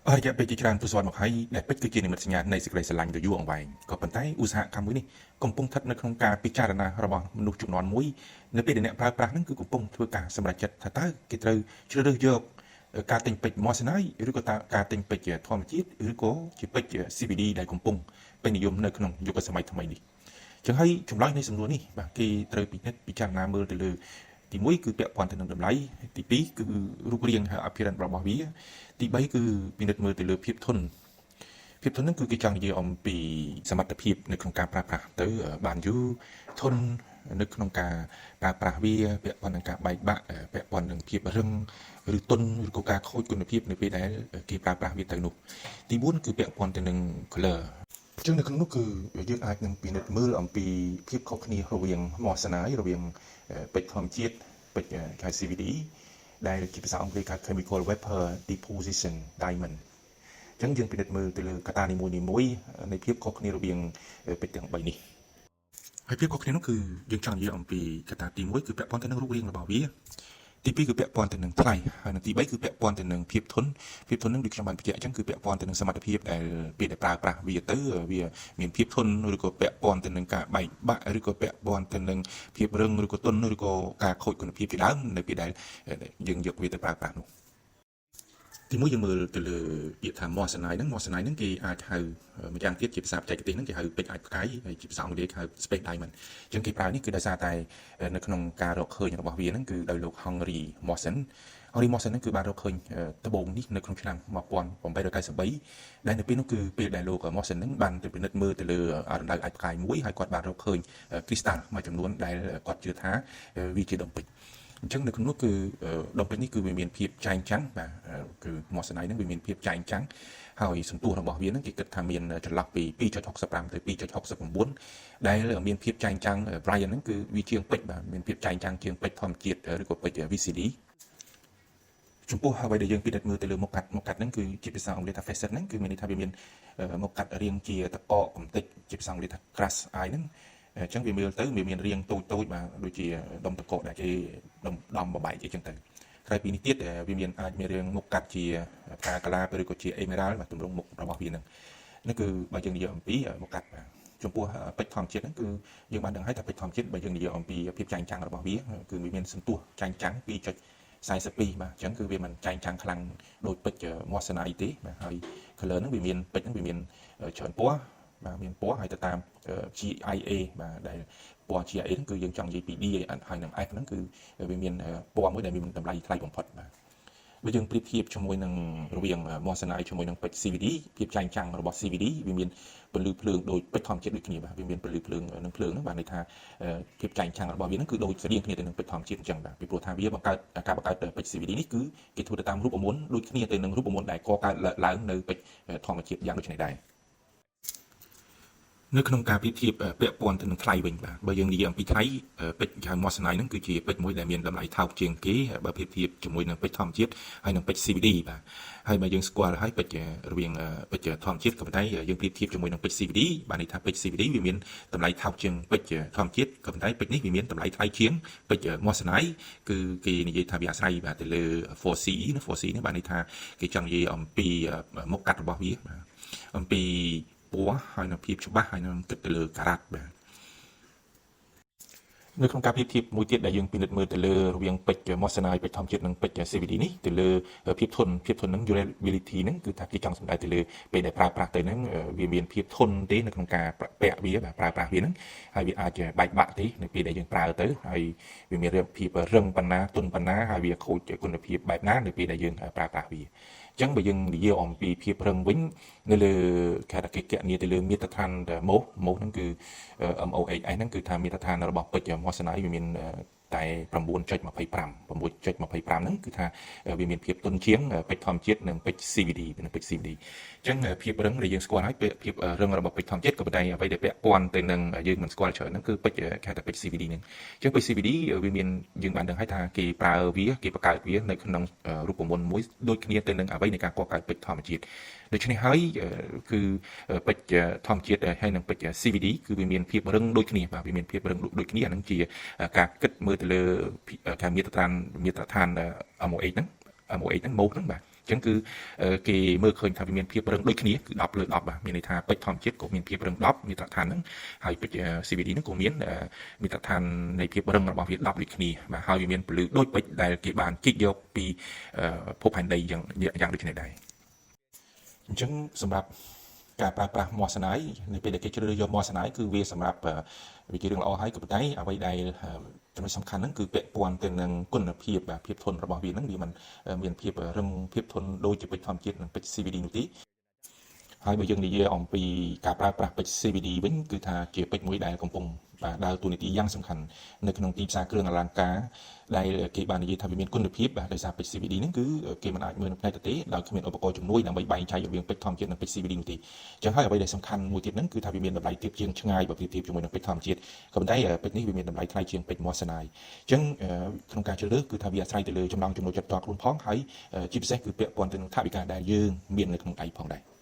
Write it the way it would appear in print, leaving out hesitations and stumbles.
អស់រយៈពេលជាច្រើនទសវត្សរ៍មកហើយដែលពេជ្រគឺជានិមិត្តសញ្ញានៃសេចក្តីស្រឡាញ់ដ៏យូរអង្វែងក៏ប៉ុន្តែឧស្សាហកម្មមួយនេះកំពុងស្ថិតនៅក្នុងការពិចារណារបស់មនុស្សជំនាន់មួយនៅពេលដែលអ្នកប្រើប្រាស់នឹងគឺកំពុងធ្វើការសម្រេចចិត្តថាតើគេត្រូវជ្រើសរើសយកការទិញពេជ្រ Moissanite ឬក៏ការទិញពេជ្រធម្មជាតិឬក៏ជាពេជ្រ CVD ដែលកំពុងពេញនិយមនៅក្នុងយុគសម័យថ្មីនេះចឹងហើយចម្លើយនៃសំណួរនេះបាទគេត្រូវពិនិត្យពិចារណាមើលទៅលើទី1គឺពាក់ព័ន្ធទៅនឹងតម្លៃទី2គឺរូបរាងហើយ appearance របស់វាទី3គឺពិនិត្យមើលទៅលើភាពធន់ភាពធន់ហ្នឹងគឺគេចង់និយាយអំពីសមត្ថភាពនៅក្នុងការប្រើប្រាស់ទៅបានយូរធន់នៅក្នុងការប្រើប្រាស់វាពាក់ព័ន្ធនឹងការបែកបាក់ពាក់ព័ន្ធនឹងភាពរឹងឬទន់ឬក៏ការខូចគុណភាពនៅពេលដែលគេប្រើប្រាស់វាទៅនោះទី4គឺពាក់ព័ន្ធទៅនឹង color ចឹងនៅក្នុងនោះគឺយើងអាចនឹងពិនិត្យមើលអំពីភាពខុសគ្នារវាង moissanite រវាងពេជ្រធម្មជាតិពេជ្រគេហៅ CVD ដែលជាភាសាអង់គ្លេសហៅ Chemical Vapor Deposition Diamond អញ្ចឹងយើងពិនិត្យមើលទៅលើកត្តានីមួយៗនៃភាពខុសគ្នារវាងពេជ្រទាំង3នេះហើយភាពខុសគ្នានោះគឺយើងចង់និយាយអំពីកត្តាទី1គឺពាក់ព័ន្ធទៅនឹងរូបរាងរបស់វាទី2គឺពាក់ព័ន្ធទៅនឹងថ្លៃហើយនិងទី3គឺពាក់ព័ន្ធទៅនឹងភាពធន់ភាពធន់នឹងដូចខ្ញុំបានបញ្ជាក់អញ្ចឹងគឺពាក់ព័ន្ធទៅនឹងសមត្ថភាពដែលពេលដែលប្រើប្រាស់វាទៅវាមានភាពធន់ឬក៏ពាក់ព័ន្ធទៅនឹងការបែកបាក់ឬក៏ពាក់ព័ន្ធទៅនឹងភាពរឹងឬក៏ទន់ឬក៏ការខូចគុណភាពជាដើមនៅពេលដែលយើងយកវាទៅប្រើប្រាស់នោះទីមួយយើងមើលទៅលើពាក្យថា moissanite ហ្នឹង moissanite ហ្នឹងគេអាចហៅម្យ៉ាងទៀតជាភាសាបច្ចេកទេសហ្នឹងគេហៅពេជ្រអាចម៍ផ្កាយហើយជាភាសាអង់គ្លេសគេហៅ space diamond អញ្ចឹងគេប្រើនេះគឺដោយសារតែនៅក្នុងការរកឃើញរបស់វាហ្នឹងគឺដោយលោក Henry Moissan Henry Moissan ហ្នឹងគឺបានរកឃើញត្បូងនេះនៅក្នុងឆ្នាំ1893ដែលនៅពេលនោះគឺពេលដែលលោក Moissan ហ្នឹងបានទៅពិនិត្យមើលទៅលើរណ្ដៅអាចម៍ផ្កាយមួយហើយគាត់បានរកឃើញគ្រីស្តាល់មួយចំនួនដែលគាត់ជឿថាវាជាដុំពេជ្រ អញ្ចឹងនៅក្នុងនោះគឺដុំពេជ្រនេះគឺវាមានភាពចែងចាំងបាទគឺmoissanite ហ្នឹងវាមានភាពចែងចាំងហើយសន្ទុះរបស់វាហ្នឹងគេគិតថាមានចន្លោះពី2.65ទៅ2.69ដែលមានភាពចែងចាំង bright ហ្នឹងគឺវាជាងពេជ្របាទមានភាពចែងចាំងជាងពេជ្រធម្មជាតិឬក៏ពេជ្រ VCD ចំពោះអ្វីដែលយើងពិនិត្យមើលទៅលើមុខកាត់មុខកាត់ហ្នឹងគឺជាភាសាអង់គ្លេសថា facet ហ្នឹងគឺមានន័យថាវាមានមុខកាត់រាងជាតកកកំតិចជាភាសាអង់គ្លេសថា cracked ice ហ្នឹងអញ្ចឹងវាមើលទៅវាមានរាងតូចតូចបាទដូចជាដុំតកកដែលគេដុំដំបបែកអីចឹងទៅក្រៅពីនេះទៀតវាមានអាចមានរាងមុខកាត់ជាផ្កាកាឡាឬក៏ជា emerald បាទទម្រង់មុខរបស់វាហ្នឹងនេះគឺបើយើងនិយាយអំពីមុខកាត់បាទចំពោះពេជ្រធម្មជាតិហ្នឹងគឺយើងបានដឹងហើយថាពេជ្រធម្មជាតិបើយើងនិយាយអំពីភាពចែងចាំងរបស់វាគឺវាមានសន្ទុះចែងចាំង2.42បាទអញ្ចឹងគឺវាមិនចែងចាំងខ្លាំងដូចពេជ្រ moissanite ទេបាទហើយ color ហ្នឹងវាមានពេជ្រហ្នឹងវាមានច្រើនពណ៌បាទមានពណ៌ហើយទៅតាម GIA បាទដែលពណ៌ GIA ហ្នឹងគឺយើងចង់និយាយពី D ហើយនិង F ហ្នឹងគឺវាមានពណ៌មួយដែលមានតម្លៃថ្លៃបំផុតបាទបើយើងប្រៀបធៀបជាមួយនឹងរវាង moissanite ជាមួយនឹងពេជ្រ CVD ភាពចែងចាំងរបស់ CVD វាមានពន្លឺភ្លើងដូចពេជ្រធម្មជាតិដូចគ្នាបាទវាមានពន្លឺភ្លើងនឹងភ្លើងហ្នឹងបាទន័យថាភាពចែងចាំងរបស់វាហ្នឹងគឺដូចស្រដៀងគ្នាទៅនឹងពេជ្រធម្មជាតិអញ្ចឹងបាទពីព្រោះថាវាបង្កើតការបង្កើតពេជ្រ CVD នេះគឺគេធ្វើទៅតាមរូបមន្តដូចគ្នាទៅនឹងរូបមន្តដែលកកើតឡើងនៅពេជ្រធម្មជាតិយ៉ាងដូចនេះដែរនៅក្នុងការប្រៀបធៀបពាក់ព័ន្ធទៅនឹងថ្លៃវិញបាទបើយើងនិយាយអំពីថ្លៃពេជ្រហៅ moissanite ហ្នឹងគឺជាពេជ្រមួយដែលមានតម្លៃថោកជាងគេបើប្រៀបធៀបជាមួយនឹងពេជ្រធម្មជាតិហើយនិងពេជ្រ CVD បាទហើយបើយើងស្គាល់ហើយពេជ្ររវាងពេជ្រធម្មជាតិក៏ប៉ុន្តែយើងប្រៀបធៀបជាមួយនឹងពេជ្រ CVD បាទន័យថាពេជ្រ CVD វាមានតម្លៃថោកជាងពេជ្រធម្មជាតិក៏ប៉ុន្តែពេជ្រនេះវាមានតម្លៃថ្លៃជាងពេជ្រ moissanite គឺគេនិយាយថាវាអាស្រ័យបាទទៅលើ 4C ណា 4C នេះបាទន័យថាគេចង់និយាយអំពីមុខកាត់របស់វាបាទអំពីពណ៌ហើយនឹងភាពច្បាស់ហើយនឹងគិតទៅលើការ៉ាត់បាទ នៅក្នុងការប្រៀបធៀបមួយទៀតដែលយើងពិនិត្យមើលទៅលើរវាងពេជ្រ Moissanite ពេជ្រធម្មជាតិនិងពេជ្រ CVD នេះទៅលើភាពធន់ភាពធន់ហ្នឹង durability ហ្នឹងគឺថាគេចង់សំដៅទៅលើពេលដែលប្រើប្រាស់ទៅហ្នឹងវាមានភាពធន់ទេនៅក្នុងការពាក់វាបាទប្រើប្រាស់វាហ្នឹងហើយវាអាចបែកបាក់ទេនៅពេលដែលយើងប្រើទៅហើយវាមានភាពរឹងប៉ុណ្ណាទន់ប៉ុណ្ណាហើយវាខូចគុណភាពបែបណានៅពេលដែលយើងប្រើប្រាស់វាអញ្ចឹងបើយើងនិយាយអំពីភាពរឹងវិញនៅលើគេថាគេគណនាទៅលើមាត្រដ្ឋាន Mohs Mohs ហ្នឹងគឺ MOHS ហ្នឹងគឺថាមាត្រដ្ឋានរបស់ពេជ្រ Moissanite វាមានតែ9.25 9.25ហ្នឹងគឺថាវាមានភាពទន់ជាងពេជ្រធម្មជាតិនិងពេជ្រ CVD និងពេជ្រ CVD អញ្ចឹងភាពរឹងដែលយើងស្គាល់ហើយភាពរឹងរបស់ពេជ្រធម្មជាតិក៏ប៉ុន្តែអ្វីដែលពាក់ព័ន្ធទៅនឹងយើងមិនស្គាល់ច្រើនហ្នឹងគឺពេជ្រគេហៅថាពេជ្រ CVD ហ្នឹងអញ្ចឹងពេជ្រ CVD វាមានយើងបានដឹងហើយថាគេប្រើវាគេបង្កើតវានៅក្នុងរូបមន្តមួយដូចគ្នាទៅនឹងអ្វីនៃការកកើតពេជ្រធម្មជាតិដូច្នេះហើយគឺពេជ្រធម្មជាតិហើយនិងពេជ្រ CVD គឺវាមានភាពរឹងដូចគ្នាបាទវាមានភាពរឹងដូចគ្នាអាហ្នឹងជាការគិតមើលទៅលើការមាត្រដ្ឋានមាត្រដ្ឋាន MOH ហ្នឹង MOH ហ្នឹង MOH ហ្នឹងបាទ អញ្ចឹងគឺគេមើលឃើញថាវាមានភាពរឹងដូចគ្នាគឺ10លើ10បាទមានន័យថាពេជ្រធម្មជាតិក៏មានភាពរឹង10មាត្រដ្ឋានហ្នឹងហើយពេជ្រ CVD ហ្នឹងក៏មានមាត្រដ្ឋាននៃភាពរឹងរបស់វា10ដូចគ្នាបាទហើយវាមានពលឺដូចពេជ្រដែលគេបានជីកយកពីភពផែនដីយ៉ាងយ៉ាងដូចនេះដែរអញ្ចឹងសម្រាប់ការប្រើប្រាស់ moissanite នៅពេលដែលគេជ្រើសរើសយក moissanite គឺវាសម្រាប់វាជារឿងល្អហើយក៏ប៉ុន្តែអ្វីដែលចំណុចសំខាន់ហ្នឹងគឺពាក់ព័ន្ធទៅនឹងគុណភាពបាទភាពធន់របស់វាហ្នឹងវាមិនមានភាពរឹងភាពធន់ដូចជាពេជ្រធម្មជាតិនិងពេជ្រ CVD នោះទេហើយបើយើងនិយាយអំពីការប្រើប្រាស់ពេជ្រ CVD វិញគឺថាជាពេជ្រមួយដែលកំពុងបាទដើរតួនាទីយ៉ាងសំខាន់នៅក្នុងទីផ្សារគ្រឿងអលង្ការដែលគេបាននិយាយថាវាមានគុណភាពបាទដោយសារពេជ្រ CVD ហ្នឹងគឺគេមិនអាចមើលនៅផ្នែកទៅទេដោយគ្មានឧបករណ៍ជំនួយដើម្បីបែងចែករវាងពេជ្រធម្មជាតិនិងពេជ្រ CVD នោះទេអញ្ចឹងហើយអ្វីដែលសំខាន់មួយទៀតហ្នឹងគឺថាវាមានតម្លៃទាបជាងឆ្ងាយបើប្រៀបធៀបជាមួយនឹងពេជ្រធម្មជាតិក៏ប៉ុន្តែពេជ្រនេះវាមានតម្លៃថ្លៃជាងពេជ្រ moissanite អញ្ចឹងក្នុងការជ្រើសរើសគឺថាវាអាស្រ័យទៅលើចំណង់ចំណូលចិត្តផ្ទាល់ខ្លួនផងហើយជាពិសេសគឺពាក់ព័ន្ធទៅនឹងថវិកាដែលយើងមាននៅក្នុងដៃផងដែរ។